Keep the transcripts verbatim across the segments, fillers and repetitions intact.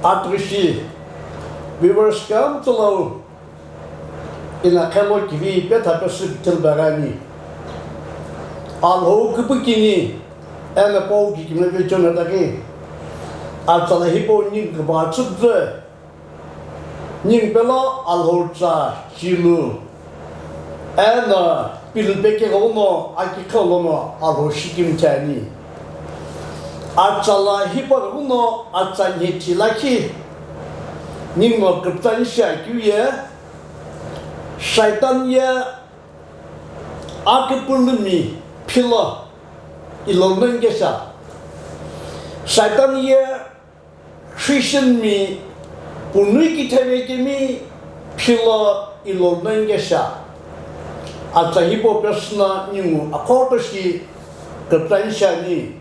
Atughushi viewers kümtsü lo ina khelo kivi petha pesü pithilbaghi ani. Alhou küpükini eno pau kikimiye vecheo no itaghi, atsala hipau ningu küpüghü tsüpüzü, ningu pelo Alhou tsa chilu eno pilipekeghi uno aki qhelo no Alhou shikimthi ani. Atsala hipau ghenguno atsa nhethi lakhi ninguno küpütsa ni shiakeu ye, Shaitan ye aküpülümi philo ilolunengu kesha. Shaitan ye Christian mi punui kithevekemi philo ilolunengu kesha. Atsa hipau pesü no ningu akhoto shi küpütsa ni shiani.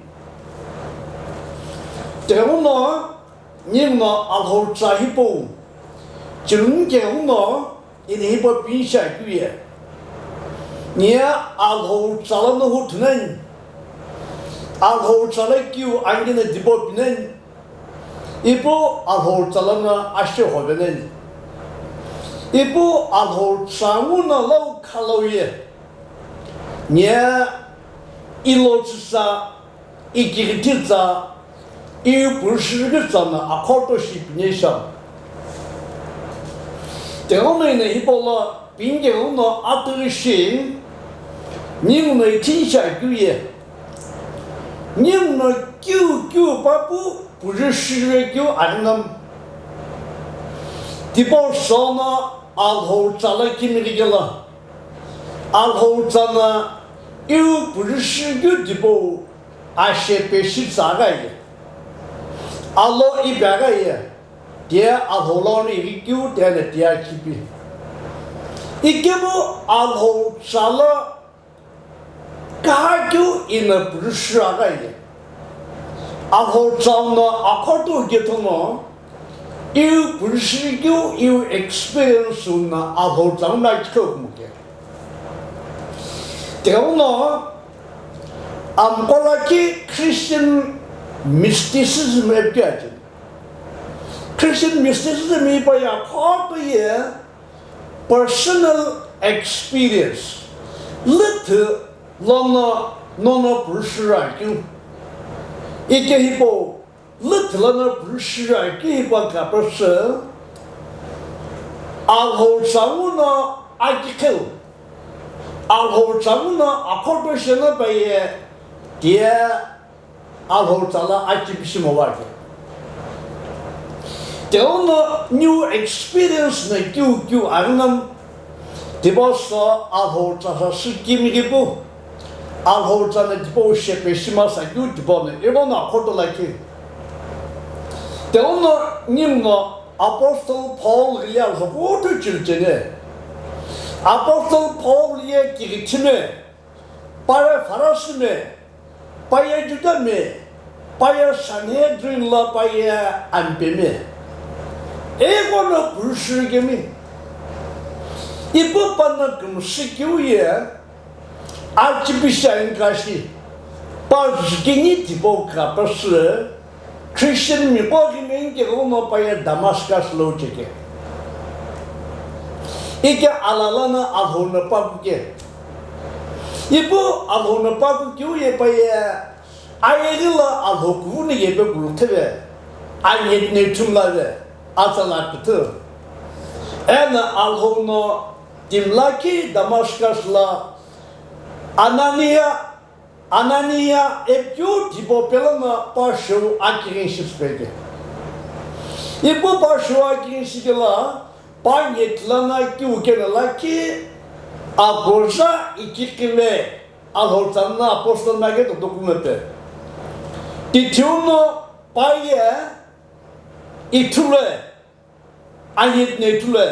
Tighenguno ninguno Alhou tsa hipau chiluni keghenguno ina hipau pini shiakeu ye, niye Alhou tsa lono hu thuneni, Alhou tsa lo keu angina dipo pineni, ipu Alhou tsa lono ashe hoveneni, ipu Alhou tsa nguno lo khalo ye, niye ilotsüsa, ikighithi tsa, iu purushirikeu tsa no akhoto shi pini shiani. Tighenguno ina hipau lo pini keghenguno atughushi ninguno ithi ni shiakeu ye, ninguno kiu kiu pa pu purushirikeu aghi nani. Tipau sono Alhou tsa lo kimighi kelo, Alhou tsa no iu purushirikeu tipau ashe peshi tsa aghi ye, alo ipi aghi ye, tiye Alhou lono ighi keu tena tiye achipi. Ikemu Alhou tsa lo kahakeu ina purushi aghi ye, Alhou tsa no akhoto kethono iu purushirikeu iu experience no Alhou tsa no akhiqheu kumoke. Tighenguno amqo lakhi Christian mysticism ipi aje. Christian mysticism hipau ye akhoto ye personal experience, lüthü lono nono purushirikeu. Ike hipau lüthü lono purushirikeu hipau kapesü Alhou tsa nguno aki qhelo, Alhou tsa nguno akhoto shino pa ye, tiye Alhou tsa lo achipi shi moakeu. Tighenguno new experience no kiu kiu aghi nani. Tipau so Alhou tsa sasü kimighi pu, Alhou tsa no tipau shepe shima sa keu tipau no ighono akhoto lakhi. Tighenguno ninguno Apostle Paul ghi ye Alhou kutomo chilcheni. Apostle Paul ye kighithimi, pa ye Pharisee mi, pa ye Juda mi, pa ye Sanhedrin lo pa ye ampe mi, ighono purushirikemi. Ipu pa no kümsü keu ye achipi shi ani kashi, pa jukeni tipau kapesü Christian miqo ghi meni keghenguno pa ye Damascus lo cheke. Ike ala lono Alhou no pa kuke. Ipu Alhou no pa kukeu ye pa ye ayeghi lo Alhou kuvu no yepe kulu theve, anyetine thumlave, atsala küthü. Eno Alhou no timi lakhi Damascus lo Anania, Anania ipi keu tipau pelono pa shou akighi shi süpeke. Ipu pa shou akighi shikelo, pa nyethu lono kiu keno lakhi, agoja ikiqime, Alhou tsa no apostle no ghi dodokumepe. Tithiuno pa ye ithulu, anyetine ithulu,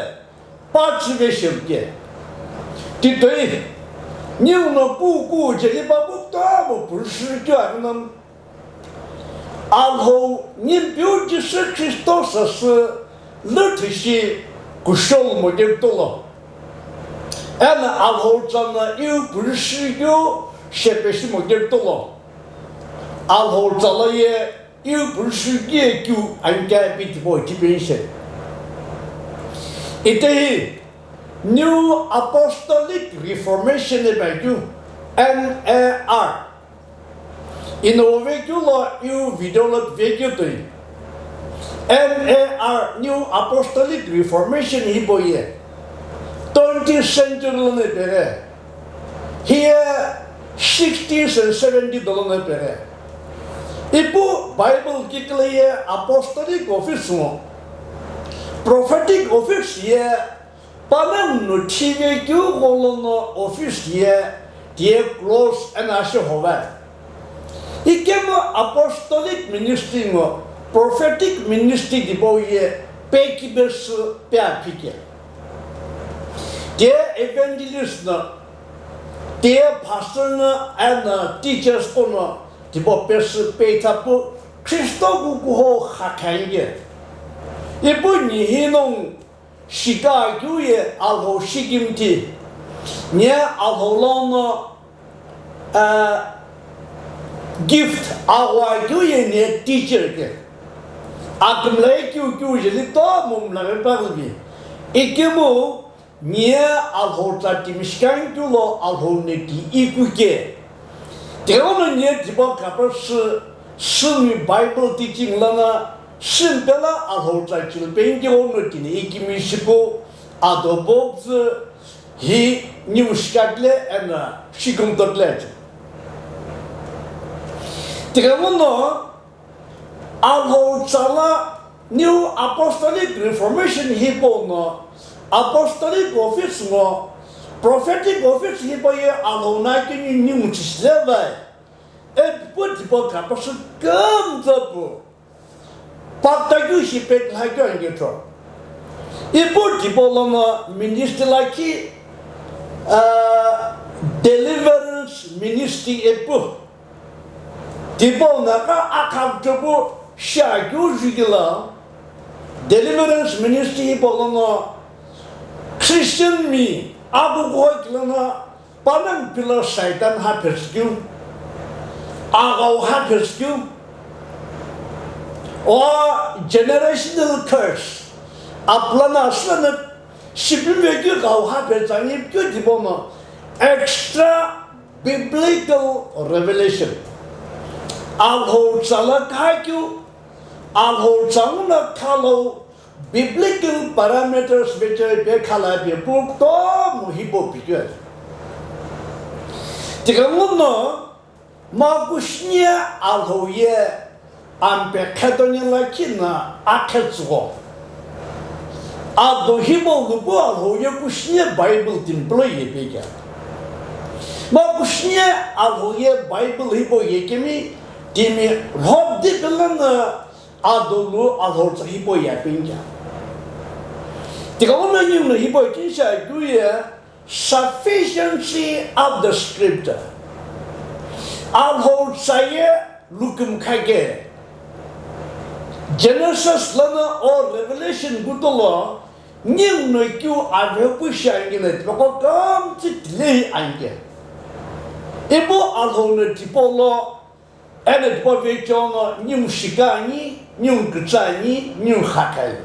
pa chüve shemke. Titoi, ninguno pu ku jeli pa pu kutomo purushirikeu aghi nani. Alhou Nighengu Jisü Khristo sasü lüthü shi kushou moke kutolo, eno Alhou tsa no iu purushirikeu shepe shi moke kutolo, Alhou tsa lo ye iu pushukeu keu anke ipi tipau tipeni shi. Itehi New Apostolic Reformation ipi akeu, N A R. Ino vekeu lo iu video lo vekeu toi. N A R, New Apostolic Reformation hipau ye twentieth century lono ipeghi. Hiye sixties and seventy dolo no ipeghi. Ipu Bible kikala ye apostolic office ngo, prophetic office ye, panongu no thive keu gholo no office ye, tiye close ena ashe hovai. Ikemu apostolic ministry ngo, prophetic ministry tipau ye, pe kibesü pe aphike. Tiye evangelist no, tiye pastor no, and, uh, teachers qo no, tipau pesü pe ithapu, Kristo kukuho khakhange. Ipu nihi nongu shika keu ye Alhou shikimthi, niye Alhou lono, uh, gift aghua keu ye niye teacher ke. Akümla ye keu keu jeli tomo mla pe paghi bi. Ikemu niye Alhou tsa timi shikani keu lo Alhou no ti iku ke. Tighenguno niye tipau kapasü sünui Bible teaching lono sünpe la Alhou tsa chilpeni tighenguno tini ikimi shipu ado bobzü hi niu shikakile eno shikumtokile. Tighenguno Alhou tsa la New Apostolic Reformation hipau no, apostolic office ngo, prophetic office hipau ye Alhou no akini niu chishile vai. Ipu tipau kapasü kümtsa pu, pakta keu shi pe khakeu ange tho. Ipu tipau lono ministry lakhi, uh, deliverance ministry ipu. Tipau no gha akha kutopu shiakeu jukelo, deliverance ministry hipau lono Christian mi akukuho kilono panongu pilo Satan haphesü keu, aghau haphesü keu, o generational curse, apulana asülono shipimvekeu ghau haphesü ani keu tipau no extra biblical revelation. Alhou tsa la khakeu, Alhou tsa nguno khalou biblical parameters vecheo pe khala pe pu kutomo hipau pikeu. Tighenguno makushiniye Alhou ye ampe khetoni lakhi no akhetsügho. Ado hipau lupu Alhou ye kushiniye Bible timi pulo ye pekea. Makushiniye Alhou ye Bible hipau ye kemi timi rhobdi pelo no ado lu Alhou tsa hipau ye pekea. Tighenguno ninguno hipau kinisha keu ye, sufficiency of the scripture. Alhou tsa ye lukümkha ke. Genesis lono o Revelation kutolo ninguno keu avepu shi ani no tipaqo kümtsü tilei ani ke. Ipu Alhou no tipau lo eno tipau vecheo no ningu shika ani, ningu kütsü ani, ningu khakha ani.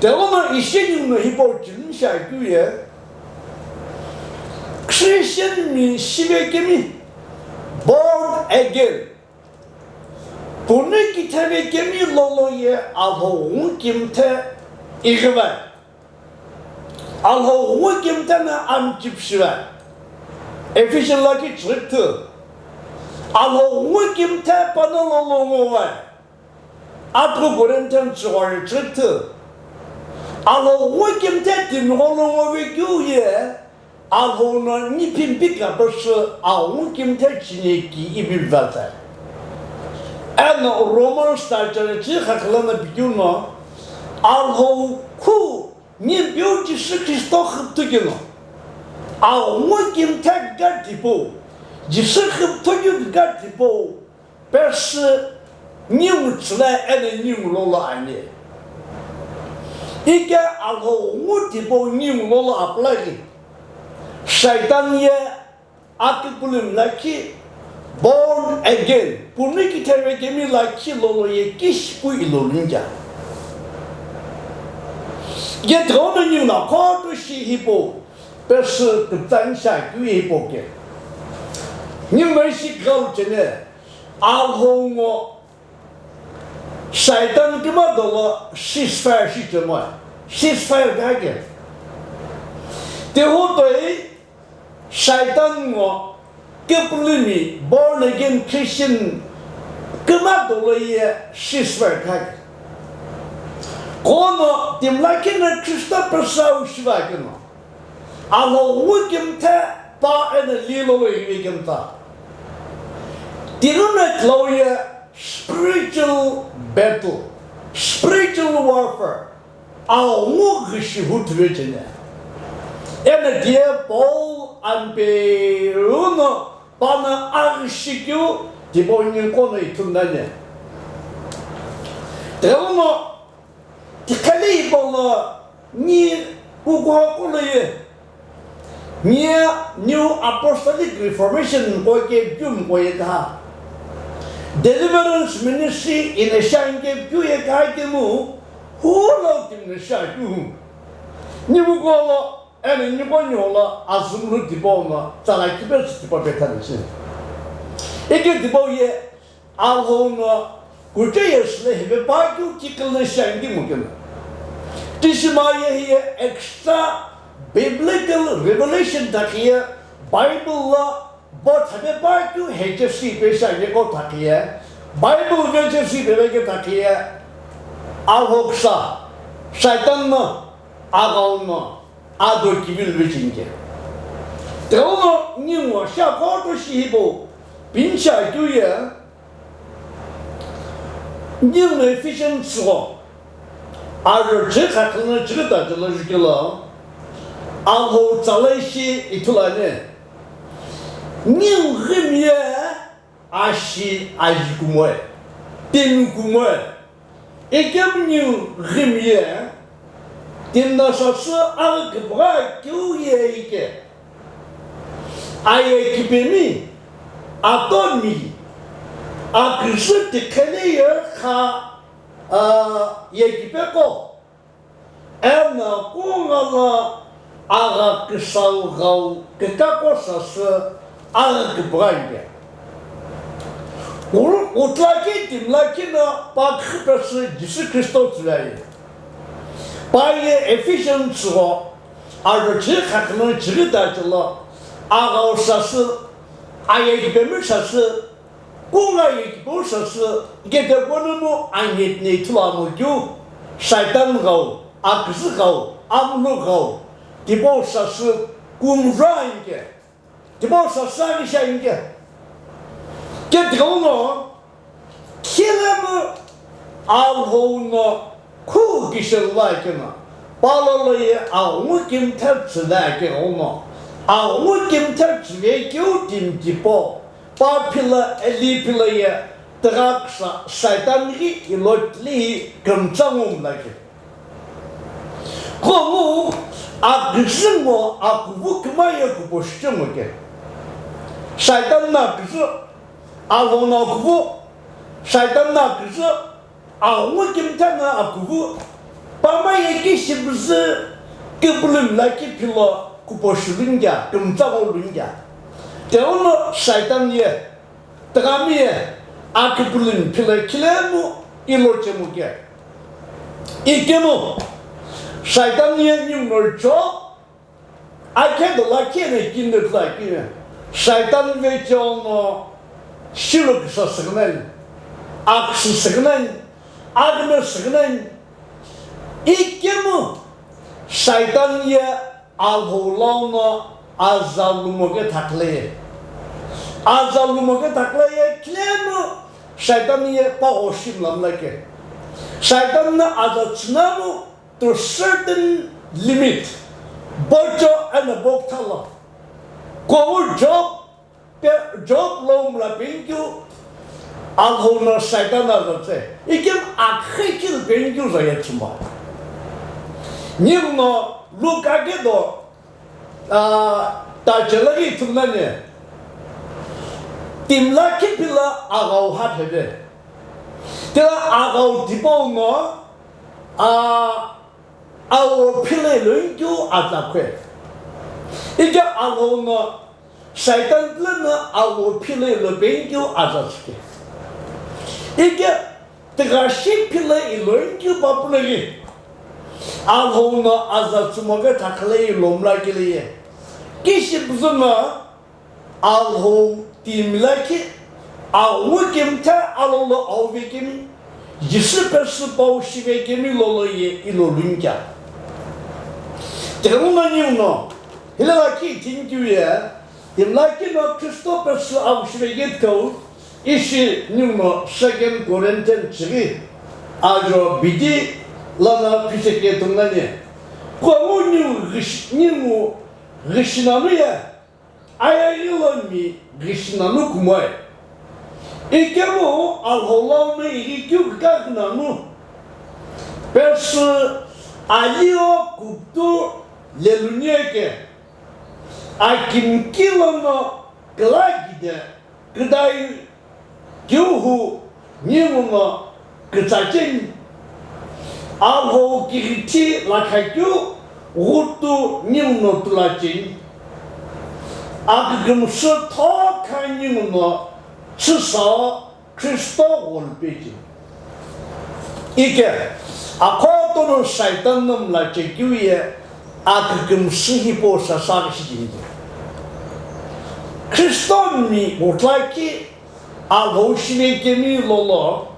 Tighenguno ishi ninguno hipau chilumsha keu ye, Christian mi shive kemi, born again, punu kithave kemi lolo ye Alhou ghungu kimthe ighivai. Alhou ghungu kimthe no amchipu shivai. Ephesian lakhi chighi kuthu. Alhou ghungu kimthe panongu lo longovai. Atughu Corinthian chighi kuthu. Alhou ghungu kimthe timi gho longovekeu ye Alhou no niphimpi kapasü aghungu kimthe chini ki ipi vetsai. Eno Romans ta chari chi khakhala no pikeu no, Alhou khu Nimpeu Jisü Khristo xüpüthukeu no, aghungu kimthe gha tipau, Jisü xüpüthukeu gha tipau, pesü ningu tsüla eno ningu lolo ani. Ike Alhou ghungu tipau ningu lolo apulaghi, Shaitan ye akipulumi lakhi, Born again, pumi kitheve kemi lakhi lolo ye kishipu ilo lungya. Ye thono ningu na koto shi hipo, pesu tuptan sha kyu hipo ke. Ningu na shi gau chene, Alhou ngo Shaitan kima dolo ceasefire shi chemo, ceasefire kake. Tehu toi Shaitan ngo kepulimi born again Christian kima dolo ye ceasefire kake. Kono timla kina Krista pesau shiva kino. Alhou wu kimthe pa ena lilo lo ivi kimtha. Tinuna tloye spiritual battle, spiritual warfare. Awu ngu ghishi hu thuve chene. Ena die Paul ampe uno pana aghishi kyu tipo nyinkono ithundane. Teuno Tikhali hipau lo ni kukuhou kulo ye, ni New Apostolic Reformation ko kepikeu mko ye kaha, Deliverance Ministry ina shiani kepikeu ye kaha kemu, hu lo timi na shiakeu hu. Ni kukuhou lo, eno ni ko ni lo azumlu tipau no tsala kipesü tipau pethani shi. Ike tipau ye, Alhou no kuchou ye süle hipe pa keu kiküle shiani kemu kena. Tishima ye hiye extra biblical revelation thakhiye, Bible lo bo thape pa keu heche shi pe shiani ko thakhiye, Bible veche shi pe veke thakhiye, Alhou ksa, Shaitan no, aghau no, ado kivilu vecheni ke. Teuno ningu shiakoto shi hipau pinchakeu ye, ningu Ephesians tsügho, ajo chighi khaküno chighi ta chelo jukelo, Alhou tsalai shi ithulu ani. Ningu ghimi ye, ashi aji kumoe, timi kumoe, ikemu ningu ghimi ye, timi na sasü aghi küpügha keu ye ike. Aye kipemi, atomi, aküzü tikheli ye kha, a, ye kipeqo. Eno kungu lo agha küsau ghau kükaqo sasü aghi küpügha ike. Ur-, utla ke timla kino pa khipesü Jisü Khristo tsüvai. Pa ye Ephesians tsügho, ajo chighi khaküno chighi ta chelo, aghau sasü, aye kipemi sasü, kungu ye kipau sasü, kete konomu anget ne ithulu amo keu, Shaitan ghau, aküzü ghau, amlu ghau, tipau sasü kumra inke, tipau sasü anisha inke. Kete kono, khilemu Alhou no khu kishel la kena, palo lo ye aghungu kimthe tsüle ke ono, aghungu kimthe tsüle keu timi tipau, pa phila, eli phila ye, tügha küsa Shaitan ghi ilo tili hi kümtsa ngum la ke. Komu aküzü ngo akuvu küma ye kupo shichemo ke. Shaitan na aküzü, Alhou na akuvu, Shaitan na aküzü, aghungu kimthe na akuvu, pama ye kishi püzü kipulumi lakhi philo kupo shilungya, kümtsa ngo lungya. Teuno Shaitan ye, tüghami ye, akipulumi philo khilemu ilo chemu ke. Ikemu, Shaitan ye ningu no Job, akhe do lakhi eno kini do lakhi, Shaitan veche ono shilu küsa süghünani, akhsü süghünani, aghime süghünani. Ikemu Shaitan ye Alhou lau no aza lumo ke thakle ye. Aza lumo ke thakle ye, khilemu Shaitan ye pa oshim lamla ke. Shaitan na aza chinamu to certain limit, bocho eno bokthalo. Kowu Job pe, Job lo mla penkeu, Alhou no Shaitan aza tse. Ikem akhe kil penkeu za ye chuma. Ningu no Luka ke do, a, ta chelagi thumnane. Timi lakhi phila aghau ha pheve. Tila aghau tipau no, a, awo phila loinkeu atsakhe. Ike Alhou no Shaitan pila no awo phila lo penkeu atsachike. Ike tighashi phila iloinkeu papulagi. Alhou no aza tsumake thakhala ilomla kile ye. Kishi püzü no Alhou timi lakhi, aghungu kemi tha alolo auvekemi, Jisü pesü pau shivekemi lolo ye ilo lunikea. Tighenguno ninguno, hile lakhi ithini keu ye, timi lakhi no Kristo pesü avu shivekethu, ishi ninguno Second Corinthians chighi, ajo bidi lana phichekethu nani. Kuangu ningu ghish-, ningu ghishinanu ye, Ayeghi lo mi ghishinanu kumoe. Ikemu Alhou lau no ighi keu kikaghi nanu. Pesü alio kutu lelunieke. Akimki lono kilakide kidai Keu hu ninguno kitsacheni, Alhou kighithi lakha keu ghutu ninguno tulacheni, akükümsü thokha ninguno chüsao Kristo gholupe cheni. Ike, akhotono Shaitan no mlache keu ye akükümsü hipau sasaghi shicheni. Kristo mi ghutlaki Alhou shivekemi lolo,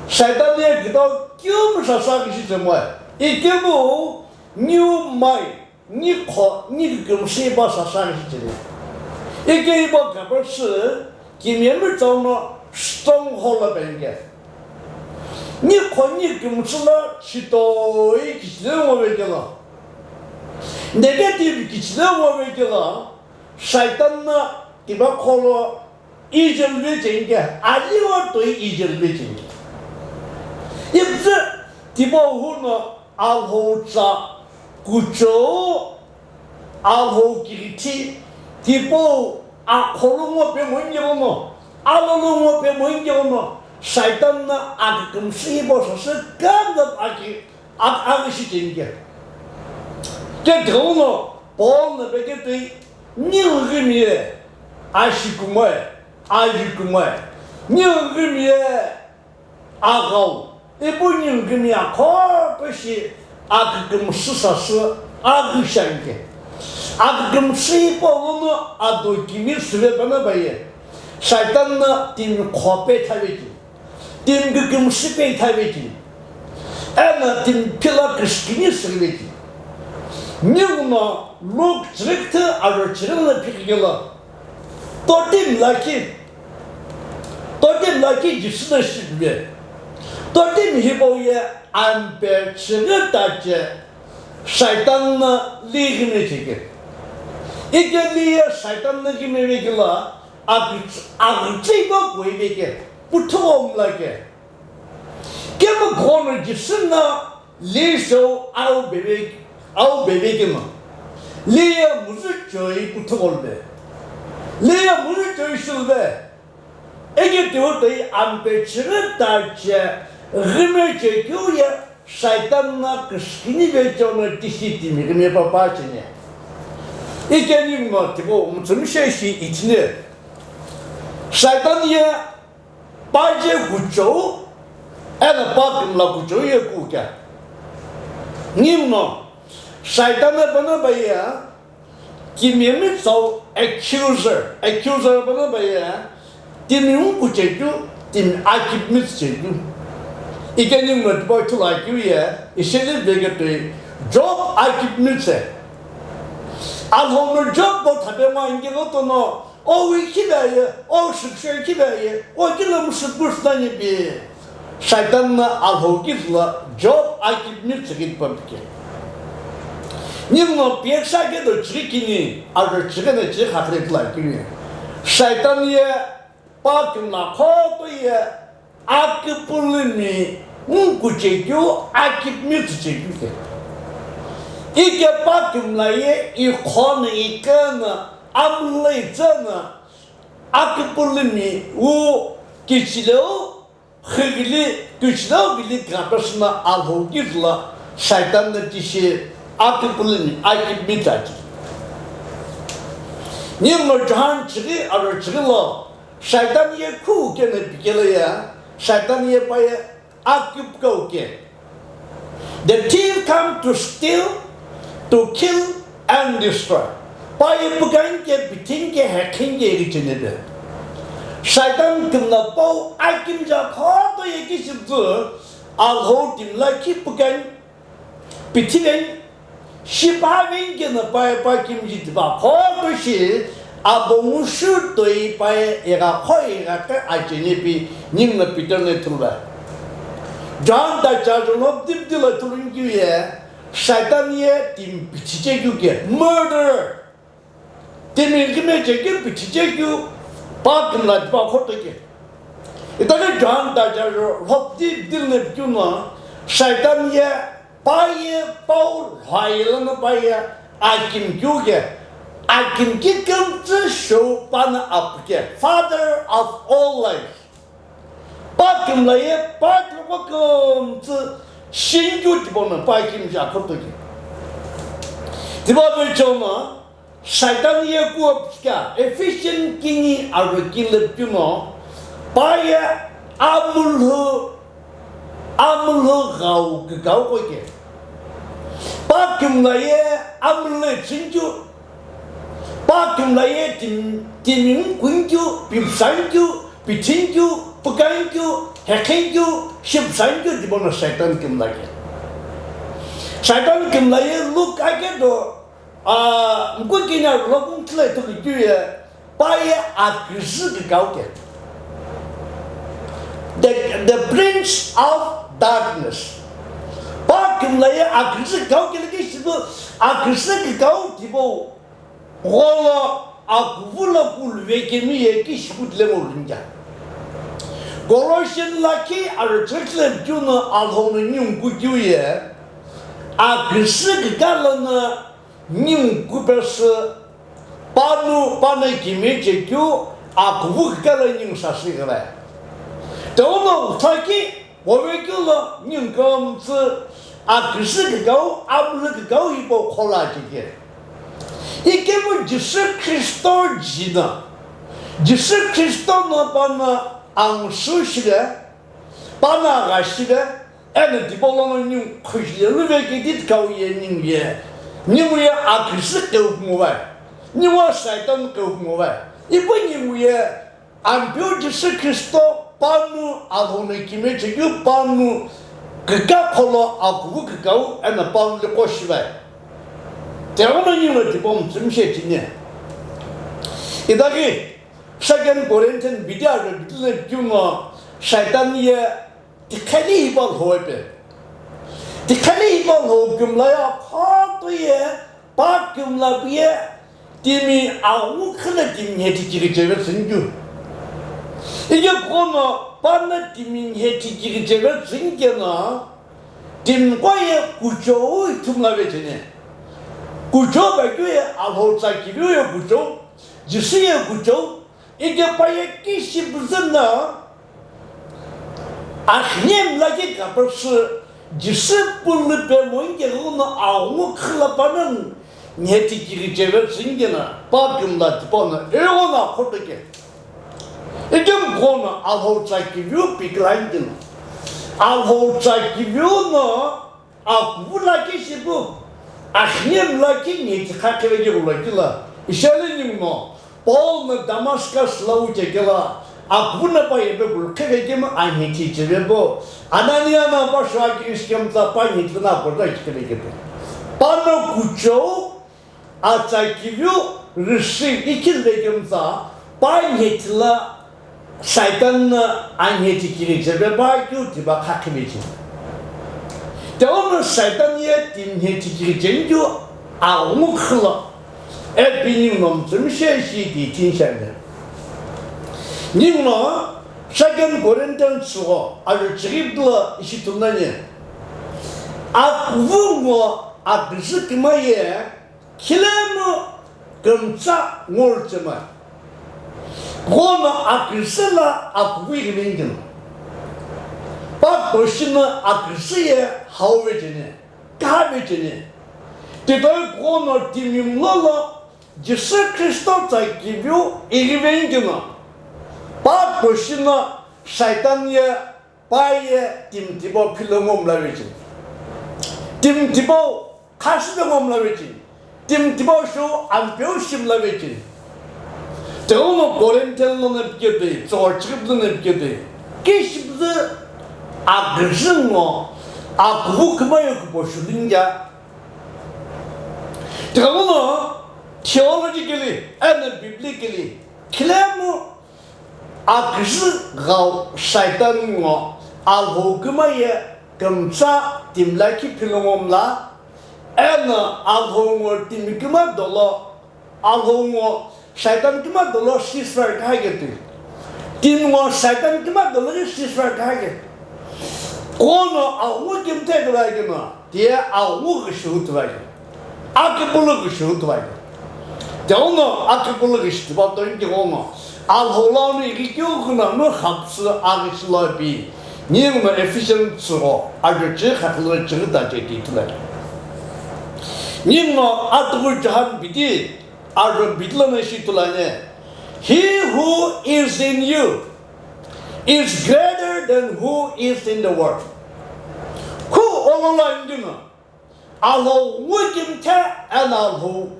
Shaitan ye kidau keu mu sasaghi shichemoe. Ikemu niu mai, ni kho, ni kükümsü hipau sasaghi shicheni. Ike hipau kapüsü, kimiye mütsau no stronghold lo penge. Ni kho, ni kükümsü lo shitoi kichile ngo vekelo. Negative kichile ngo vekelo. Shaitan no tiba kholo Israel vecheni ke, aliwa toi Israel vecheni ke. Ipüzü tipau huno Alhou tsa kuchou, Alhou kighithi, tipau akholo ngo pemo ingelono, alolo ngo pemo ingelono, Shaitan no akükümsü hipau sasü kandap aki, ak-, aküshi cheni ke. Ke tighenguno Paul no peketoi, ningu ghimiye ashi kumoe, aji kumoe, ningu ghimiye aghau, ipu ningu ghimiye akhope shi akükümsü sasü aghi shiani ke. Akükümsü hipau lono ado kimi süve pano baye, Shaitan no timi khope thave ki. Timi kükümsü pe ithave ki, eno timi phila kishikini süghile ki. Ninguno Luke chirikithu aro chirilo phikigelo, totimi lakhi, totimi lakhi Jisü no shipive. Totimi hipau ye ampe chiritache Shaitan no li ghime cheke. Ike li ye Shaitan no ghime vekelo, Aghi-, aghichei no kuiveke, puthugho mlake. Kemu ghono Jisü no li shou au bebe, au bebe kemu. Li ye muzu choi puthugho lbe. Li ye muzu choi shulbe. Ege tiutoi ampe chiritache, ghime che keu ye, Shaitan no kishikini vecheono tishi timi ghime papa cheni. Ike ninguno tipau mütsümshe shi ichine. Shaitan ye pa je kuchou, eno pa kümla kuchou ye kukea. Ninguno Shaitan no pano baye, Kimiye mütsau accuser, accuser pano baye, timi ngu kuchekeu, timi akip mütsüchekeu. Ike ninguno tipau ithulu akeu ye, isheli veketoi, Job akip mütsü. Alhou no Job bo thape ngo angelotono, o wi khivaye, o shükshoi khivaye, o kilo müsü püsü nani pi. Shaitan no Alhou kizülo Job akip mütsü ghitpa pike. Ninguno piyekisha kedo chighi kini, ajo chighi no chighi khakre kula kini. Shaitan ye pa kümla khoto ye akipulumi ngu kuchekeu akip mütsüchekeu ke. Ike pa kümla ye ikhono ikeno amulei tseno Akipulumi wu kichileu khigili kichileu gili kapesuna Alhou kizula Shaitan na tishi akipulumi akipumi tati. Ningo John chiri aro chiri lo Shaitan ye khu kene pikele ya, Shaitan ye pa ye akipkau ke. The thief come to steal, to kill and destroy. Pa ye pukan ke, pithin ke, hekhin ke iri chenebe. Shaitan kimla pau akimja khoto ye kishibzu Alhou timla ki pukan, pithiven, shipaven keno pa ye pa kimji tipa khoto shi abongu shu toi pa ye igha kho igha ke achene pi ningu Peter ne thulva. John ta cha jo lop dip dilo thulun kyu ye, Shaitan ye timi pichiche kyu ke, murderer. Timi kime che kyu pichiche kyu pa kimla tipa khoto ke. Itake John ta cha jo lop dip dil ne kyu no, Shaitan ye pa ye pau lhai lana pa ye akim kyu ke, akim ki kümtsü shou pa na apu ke, father of all lies. Pa kimla ye pa kümtsü shinkyu tipau na pa kimji akhoto ke. Tipa ve chona, Shaitan ye kuo pika, Ephesian kini aro kile pino, pa ye amulhu, amulhu ghau kikau ko ke. Pa kimla ye amulhu chinkyu, pa kimla ye tim, timing kunkyu, pipsankyu, pithinkyu, pukankyu, hekhenkyu, shipsankyu, tipa no Shaitan kimla ke. Shaitan kimla ye Luke ake do, Ah, mkukini arulokung thlai thulu kyu ye, pa ye aküzü kikau ke. The, the prince of darkness. Pa kimla ye aküzü kikau ke leke shibu aküzü kikau tipau gholo akuvu lo kulve kemi ye ki shibu dile mo rinja. Colossian lakhi aro church le kyu no Alhou no ningu kukyu ye, aküzü kikau lono ningu kupesü panu, panu kimi chekeu akuvu kikau lo ningu sasü kile. Teuno uthaki, wovekeu lo ningu kümtsü aküzü kikau, amulhu kikau hipau khola cheke. Ikemu Jisü Khristo jina, Jisü Khristo no panu angusü shile, panu agha shile, eno tipau lono ningu khushi ye luve kiti kau ye ningu ye, ningu ye aküzü keu nguvai, ningu Shaitan keu nguvai, ipu ningu ye Ampeu Jisü Khristo panu Alhou no kime chekeu panu kikau kholo akuvu kikau eno panu liqo shivai. Teuno ningu tipau mtsümshe chini. Itaki Second Corinthian bidi aro bidi le kyu no Shaitan ye tikhali hipau Alhou pe. Tikhali hipau Alhou kimla ye khoto ye pa kimla pu ye timi awu khile timi nhe thikiri cheve tsünkyu. Ike kono panu timi nhe thikiri cheve tsünkeno timi ko ye kuchou ithumla ve chene. Kuchou ba kyu ye Alhou tsa kiriu ye kuchou, Jisü ye kuchou, Ike pa ye kishi püzü no, akhine lakhi kapesü Jisü pülü pe mo inke ghuno aghungu khüla panu nhe thikiri cheve tsünkeno pa kimla tipau no ighono akhoto ke. Ike mghono Alhou tsa kiviu pikila inkeno. Alhou tsa kiviu no Akuvu lakhi shipu, akhine lakhi nhe thi kha khivekeu lo kila. Ishale ninguno, Paul no Damascus lo wu chekela, akuvu no pa yepe kulu khivekemu anhe thi chevepu, Anania no pa shua kiri shikemtsa pa nhe thi no akoto khivekeu. Pano kuchou, Atsa kiviu receive ikhilu vekemtsa, pa nhe thila Satan no anhe thikiri cheve pa keu tipa khakhive cheni. Teuno Satan ye timi nhe thikiri cheni keu aghungu khilo, ipi ninguno mtsümshe shi ti thinsha le. Ninguno Second Corinthians tsügho, aru chighi pilo ishi tumnani. Akuvu ngo aküzü kima ye, khilemu kümtsa ngorchema. Ghono aküzü la akuvu ighive ngino. Pato shino aküzü ye hau vecheni, kha vecheni. Titoi ghono timi mlolo Jisü Khristo tsa kiviu ighive ngino. Pato shino Shaitan ye pa ye timi tipau philo ngo mla vecheni. Timi tipau khasüpe ngo mla vecheni. Timi tipau shu ampeu shi mla vecheni. Tighenguno Corinthian lono piketoi, tsochikip lono piketoi. Kishipüzü aküzü ngo, akuvu küma yo kupo shulingya. Tighenguno theologically and biblically, khilemu aküzü ghau Shaitan ngo Alhou küma ye kümtsa timi lakhi philo ngo mla, eno Alhou ngo timi küma dolo, Alhou ngo Shaitan küma dolo ceasefire kha ketoi. Timi ngo Shaitan küma dolo ghi ceasefire kha ke. Ghono aghungu kimthe kivai keno, tiye aghungu ghi shihu tivai keno. Akipulu ghi shihu tivai keno. Tighenguno akipulu ghi shi tipa toinki ghono. Alhou lono ighi keu kuno nu khapsü aghi shi lo pi. Ninguno Ephesians tsügho, ajo chi khakulu chighi ta che ti tulai. Ninguno atughu John bidi, ajo bidi lono shi tulai ne. He who is in you is greater than who is in the world. Khu ololo ingino, Alhou ngu kimthe eno Alhou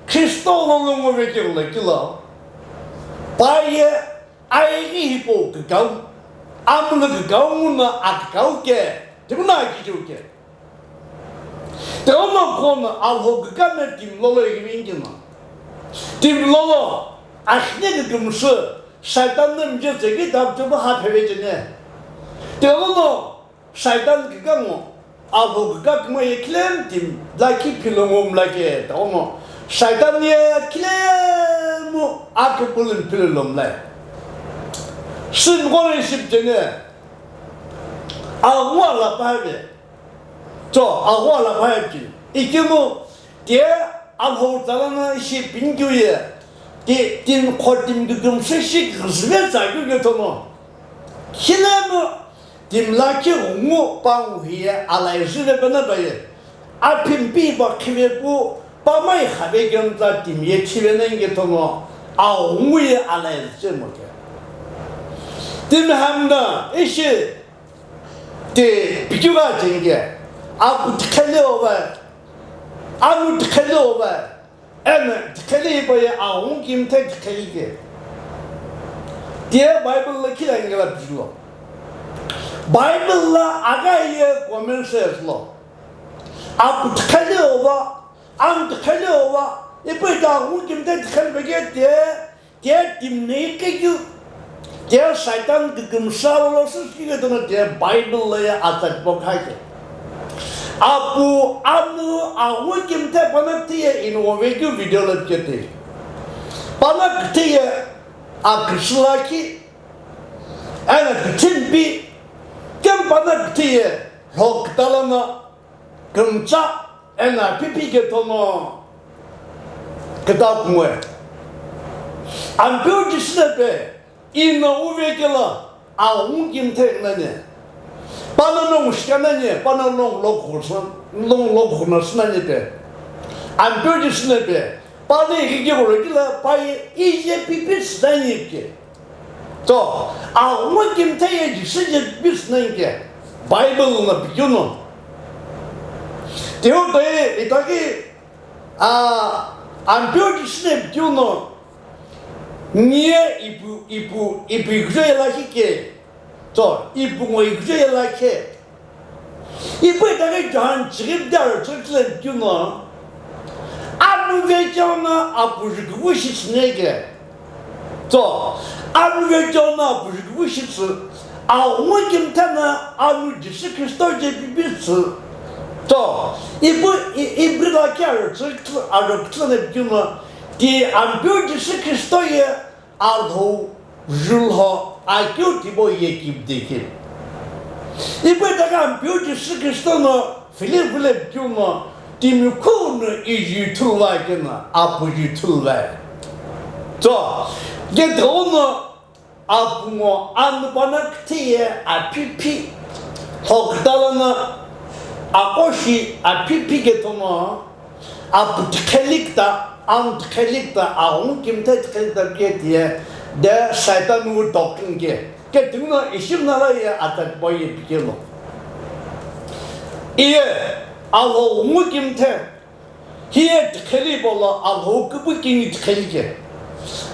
Khristo lono ngu vekeu lo kilo. Pa ye aighi hipau kükau, amulü kükau nguno akükau ke, tikuno akichiu ke. Tighenguno ghono Alhou kükame timi lolo ighive ngino. Timi lolo, ashine kükümsü, Shaitan no mije tseki tapchupu ha pheve chene. Tighenguno, Shaitan küka ngo, Alhou küka küma ye khilemu timi lakhi philo ngo mla ke, tighenguno, Shaitan ye khilemu akipulu philo lo mla. Sümgho riship chene, aghungu ala pave. Cho, aghungu ala pave pi. Ikemu, tiye Alhou tsa lono ishi pinikeu ye, ti, timi kho timi kükümsü shi küzüve tsa keu kethono. Khilemu, timi lakhi ghungu pangu hiye alai züve pena paye. Aphimpi pa khive pu, pa mai khave kemtsa timi ye thive nani kethono, aghungu ye alai züche mo ke. Timi hamda, ishi, ti, pikeu gha cheni ke, apu tikhele ova, anu tikhele ova, eno tikhele hipau ye aghungu kimthe tikhele ke. Tiye Bible lo khila ingela pilo. Bible lo aga ye comment section lo. Apu tikhele ova, anu tikhele ova, ipu ita aghungu kimthe tikhele pe ke tiye, tiye timi no ikekeu, tiye Shaitan kükümsü lo sü kike tono tiye Bible lo ye atsa tipau kha ke. Apu, anu, aghungu kimthe pano tiye inove keu video lo piketoi. Pano küthiye aküzü lakhi, eno küthimpi, kemu pano küthiye lho küta lono kümtsa, eno pipi kethono küta kungoi. Ampeu Jisü no pe, ino uve kelo, aghungu kimthe nani. Pano nongu shika nani, pano nongu lo khuno, nongu lo khuno sü nani pe. Ampeu Jisü no pe, pano ighi keu lo kilo, pa ye ije pipi sü nani ke. To, aghungu kimthe ye Jisü je pipi sü nani ke, Bible no pikeu no. Tiye toi itaghi, a, Ampeu Jisü no pikeu no, niye ipu, ipu, ipu ighijo ye lakhi ke. To, ipu ngo ighijo ye lakhi. Ipu itaghi John chighi püdi aro tsüghü kilo pikeu no, anu vecheo no apu jukuvu shi tsü nani ke. To, anu vecheo no apu jukuvu shi tsü, aghungu kimthe no anu Jisü Khristo je pipi tsü. To, ipu, i, ipu lakhi aro tsüghü kilo, aro kilo no pikeu no, ti Ampeu Jisü Khristo ye Alhou julho akeu tipau ye kipde ke. Ipu itaghi Ampeu Jisü Khristo no Philip vilo pikeu no, timi khuno iji ithulu va keno, apu iji ithulu va. To, Ketono apungo anupana küthü ye aphiphi, thokütalono akoshi aphiphi ketono apu tiqheli küta, anu tiqheli küta, aghungu kimthe tiqheli küta ketiye, de Saitan wu doctrine ke. Ketuno ishi mnala ye atsa tipau ye pikelo. Iye, Alhou ghungu kimthe, hiye tiqheli polo Alhou küpü kingi tiqheli ke.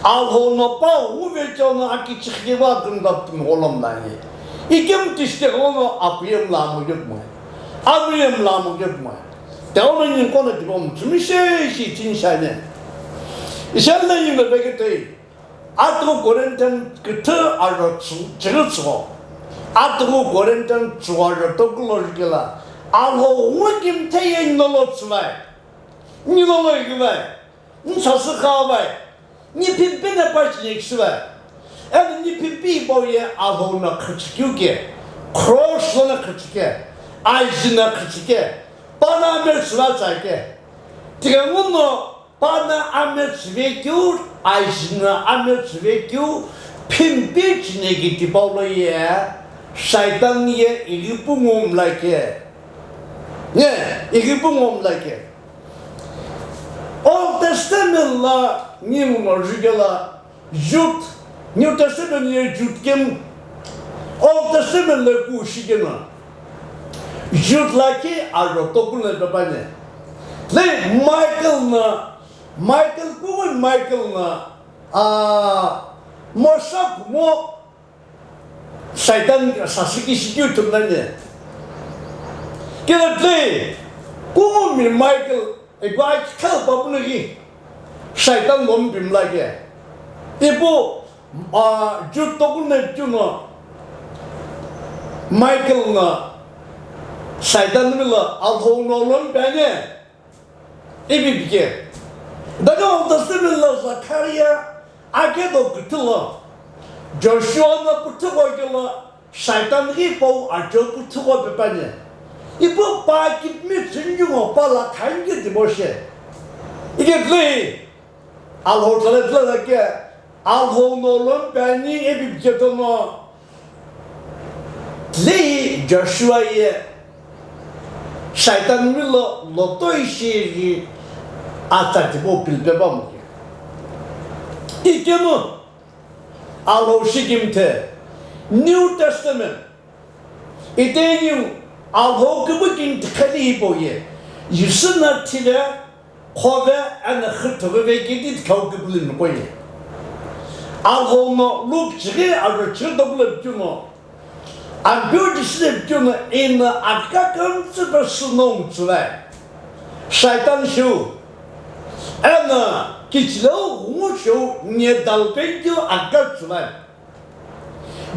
Alhou no pa ghungu vecheono akichiqhi keva kümda ptimi gholom nani. Ikemu tishite ghono apuye mla amuye kmai. Amuye mla amuye kmai. Teono nyingkono tipau mtsumi she ishi ichini shane. Ishal na yingda peketei. Atughu Corinthian küthü aro tsü-, chighi tsügho. Atughu Corinthian tsügho aro tokulo jukela. Alhou ghungu kimthe ye nilolo tsüvai. Nilolo igivai. Nsasü khavai. Ni phimpe na pa chinekisüvai. Eno ni phimpe ipau ye Alhou no khüchükeu ke. Cross lono khüchüke. Ajina khüchüke. Pana me tsüva tsake. Tighenguno Pana ame tsüvekeu, ajina ame tsüvekeu, phimpe chineki tipau lo ye, Saitan ye ighi pu ngo mlake. Ne, ighi pu ngo mlake. Old Testament la ninguno jukela, Jude, New Testament ye Jude kemu, Old Testament le ku shikena. Jude lakhi aro tokulo pepane. Le Michael na, Michael kuwi Michael na, a, Moshe kumo Saitan sasiki shikyu tumnane. Kila le, kumo mi Michael, e gwa khal babuno gi. Saitan lomi pimla ke. Ipu, a, Jude tokulo ne pichuno Michael na Saitan milo Alhou no lomi pene. Ipi pike. Daga Old Testament lo Zakaria ake do küthü lo Joshua na püthüko ke lo Saitan ghi pau ajo kuthuko pepane. Ipu pa kipmi tsünjungo pa la khangi diboshe. Ike dlei, Alhou tale dlei la ke, Alhou no lon pani ebi biketono. Dlei Joshua ye, Saitan milo loto ishi ghi atsa dibo pilpe bamuke. Ikemu, Alhou shikimthe, New Testament, iteni Alhou küpü kini tiqheli hipau ye, Jisü na thile, khove, eno xüthüve vekiti tikhau küpülü miko ye. Alhou no Luke chighi aro chighi tokulo pichuno, Ampeu Jisü le pichuno eno akha kümtsü pesü no ngutsüvai. Saitan shou. Eno kichileu ghungu shou nie dalpen keu akha tsüvai.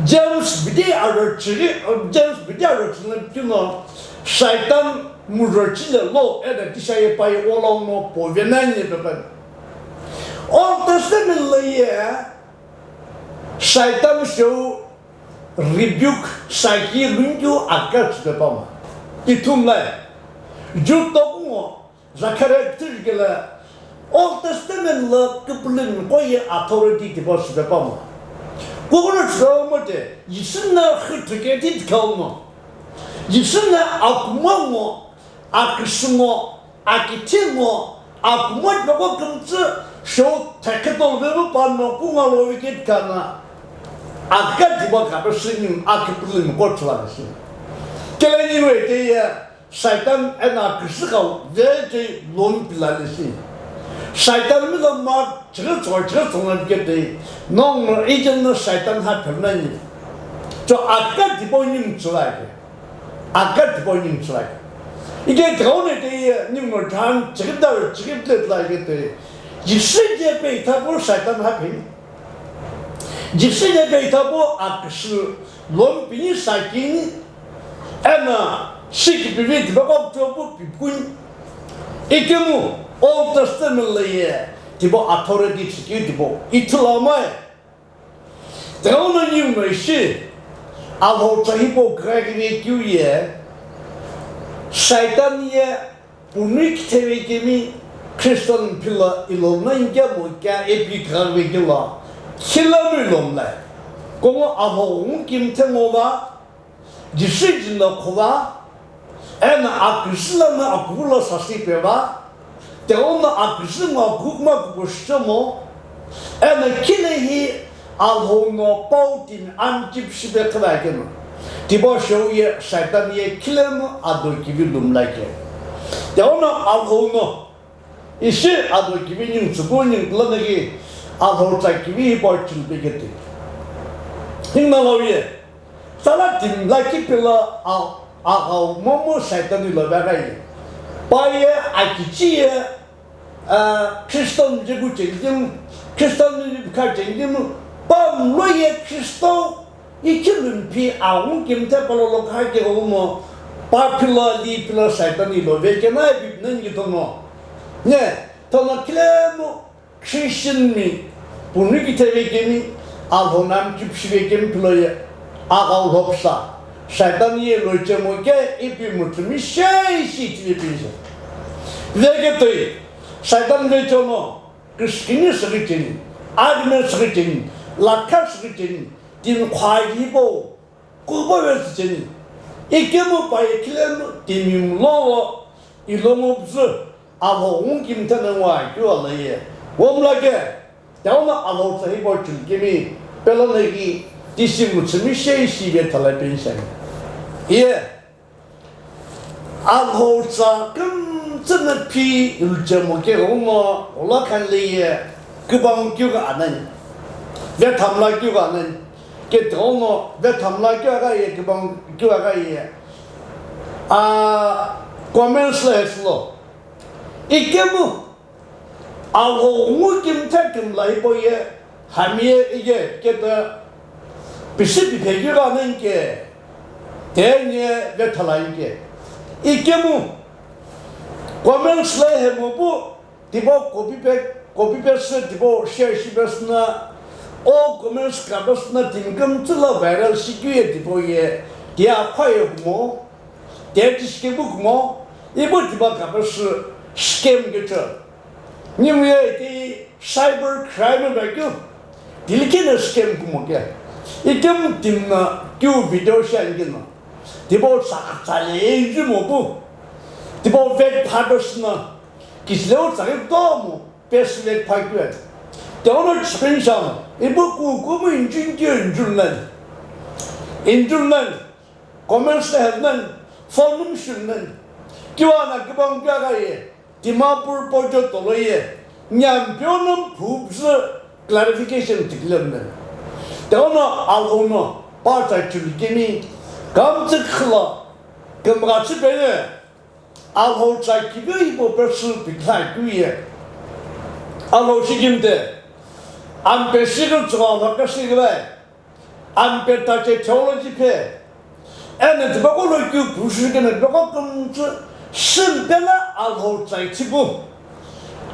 James bidi aro chiri, James bidi aro chiri kino Saitan muro chile lo eno kisha ye pai olong no pove nani pepe. Old Testament lo ye Saitan shou rebuke saki lungyu akha tsüpe pama. Ithum lai. Jude tokungo Zakaria küthü jukela Old Testament lo küpülümi qo ye authority tipau süpe pamo. Kukulu chüpemo te, Jisü na xüthüke ti tikhau no. Jisü na akumo ngo, aküsü ngo, akithi ngo, akumo tipaqo kümtsü shou thekhe toluvemu pano kunga lovi ke tikana. Akha tipau kape sünim aküpülümi qo chüvale sünim. Kele niwe te ye, Saitan eno aküsü kau vete lomi pilale si. Saitan milo ma chighi tsogho chighi tsogho na pikete. Nongu no ijin no Saitan ha phemnani. Cho akha tipau ni mtsula ke. Akha tipau ni mtsula ke. Ike gau ne te ye ni mo jan chighi dar chighi plate la ke te. Jisü je pe itha ko Saitan ha pheni. Jisü ye pe ithapu aküsü, lomi pini sakini, eno sikipiviti beko kutopu pipikuni. Ikemu Old Testament lo ye tipau authority tsükeu tipau ithulu amai. Teghono niu no ishi, Alhou tsa hipau kükakini keu ye, Saitan ye, Punui kitheve kemi Christian philo ilona inkemo kea ipi khaghi vekelo, Khilemu ilo mlai. Komu Alhou ngukimthe ngo va, decision lo khuva, eno aküzü lono akuvu lo sasü peva, tighenguno aküzü ngo akukuma kukushümo, eno khile hi Alhou no pau timi amkipu shipe khivakeno, tipau shou ye Saitan ye khilemu ado kivi lumlake. Tighenguno Alhou no ishi ado kivi ningu tsüpu ningu lono ghi Alhou tsa kivi hipau chilpe kete. Ningu no lo ye, sala timi lakhi pelo a-, aghau momu Saitan ilo vegha ye. Pa ye akichi ye, ah, Christian jiku chengdim, Christian jikha chengdim, pa mlo ye Christian Ikhi lumpi aghungu kimthe palolo khakeghono, pa philo li philo Saitan ilo vekena ipi nani kitono. Ne, tono khilemu Christian mi punu kithe vekemi, Alhou no amkipu shi vekemi philo ye, aghau lhopsa, Saitan ye lo chemo ke ipi mutsumi shei shi tivi pinse. Veke toi, Saitan vechono, Kishkini shighi cheni, Adme shighi cheni, Lakha shighi cheni, timi khwai hipau, kubo vetsü cheni. Ikemu pa ye khilemu timi mlo wo, ilongo püzü, Alhou ngukimthe no ngo akeu ala ye. Wo mlake, tighenguno Alhou tsa hipau chilkemi, pelo no ghi, tisi mutsumi shei shi ve thala penshani. Ye. Alhou tsa kümtsü no phi ilchemo keghono, ola khanle ye, kübang keu gha anani, vethamla keu gha anani, ke tighenguno vethamla keu gha ye, kübang keu gha ye, a, comments lo hesülo. Ikemu, Alhou ngukimthe kümla hipau ye, hami ye ike keta pisi piphe keu gha nani ke, teni ye vethala nani ke. Ikemu, comments lo hemo pu, tipau copy pe-, copy paste tipau share shi pesü na, o comments ka pesü na timi kümtsü lo viral shi keu ye tipau ye, tiya khwa ye kumo, Teti scam kumo, ipu tipa kapesü scam kecho. Ningu ye iti cyber crime ba keu, tili kena scam kumo ke. Item timi no keu video shi ani keno. Tipau tsa, tsale enju mo pu. Tipau fake photos no. Kisileu tsale to mo. Pesi fake pha keu. Teono screenshot. Ipu ku kumu injun keu injun nan. Injun nan. Comments lo henan, phone num shinan, kiu ana kibang keu agha ye, Dimapur Pojo tolo ye, nyam pyo num phupzü clarification tiklemnen. Teono Alhou no pa tsa chulu kemi, kamtsü khla, kemgha chipene, Alhou tsa kibe ibo pesu pikha keu ye. Alhou shikimte, ampe shikimtsü Alhou kashikimai. Ampe tache theology phe. Eno tipaqo lo keu pushukena tipaqo kümtsü shimpe la Alhou tsai thipu.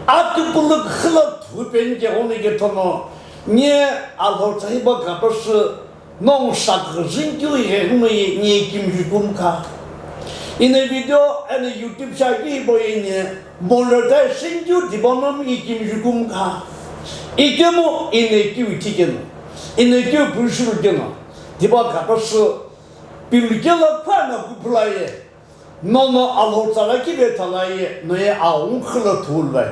Akipulu khila thu peni ke honi ke thono. Nye Alhou tsai ba kapasü nong sak zin keu ye hunu ye nye kimju kumkha. Ine video eno YouTube shaki bo ye nye monetize shin keu dibonom ye kimju kumkha. Ikemu ine keu thikeno. Ine keu pushuru keno, diba kapasü pilukela phana kuphulaye, nono Alhou tsala kibe thalaye, noye aung khila thulvai.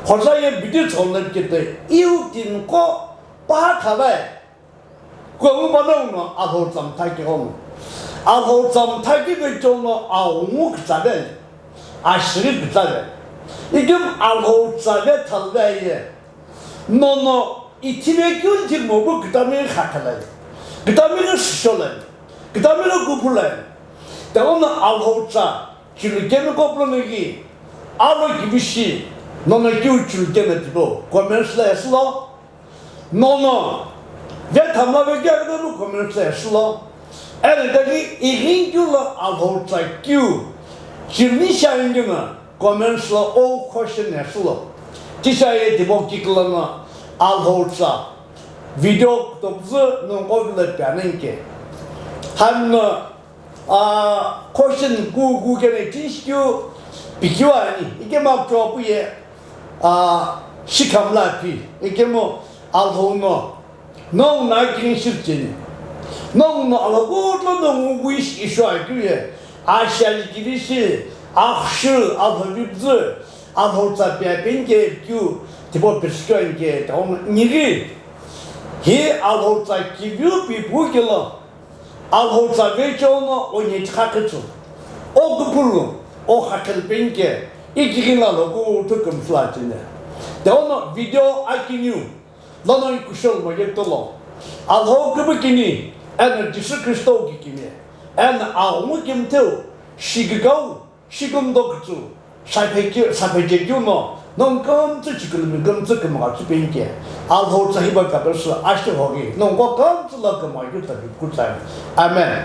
Khoza ye bidi chonla kete, iu tinko pa thalai. Kuangu panongu no Alhou tsamtha kihono. Alhou tsamtha kibe chono aungu kitsave. Ashiri kitsave. Ikim Alhou tsave thalvai ye. Nono, ithive keu lithimopu kitami khakhalayi, kitami shishola, kitami kuphulayi. Teono Alhou tsa, chulu kemi koplono ki, alo kibishi, nono keu chulu kemi tipo, comments lo hesülo. Nono, vethamla vekeu aghi no comments lo hesülo. Eno itaghi ighinkeu lo Alhou tsa keu, chimni shi aingino, comments lo o question hesülo. Tisha ye dibo kikla no Alhou tsa video topzü nongo vilo pianenke. Hami no, ah, question ku ku kene tinshi keu pikeu ani, ikemu akcho pu ye, ah, shikhamla pi, ikemu Alhou no nongu no akini shicheni. Nongu no Alhou kutlo nongu wish isho akeu ye. Ashali kilishi, akhshu, Alhou vibzu, Alhou tsa pia penke keu, tipo pesikyo anke, taono niri. Hi Alhou tsa kiviu pipu kelo. Alhou tsa vecho no onye chakhetsu. O kupulu, o khakhel penke, ikigila loku tukum flachine. Taono video akiniu. Lono ikushol mo yetolo. Alhou kibikini, eno Jisü Khristo kikini, eno aghungu kimtheu, shigikau, shigumdo kutsu, saphe ki-, saphe kekeu no, nongu kumtsu chikulumi kumtsu kumgha tsu penke. Alhou tsa hiba kapesu, ashi hogi, nongu kumtsu lo kumgha keu tabi kutsai. Amen.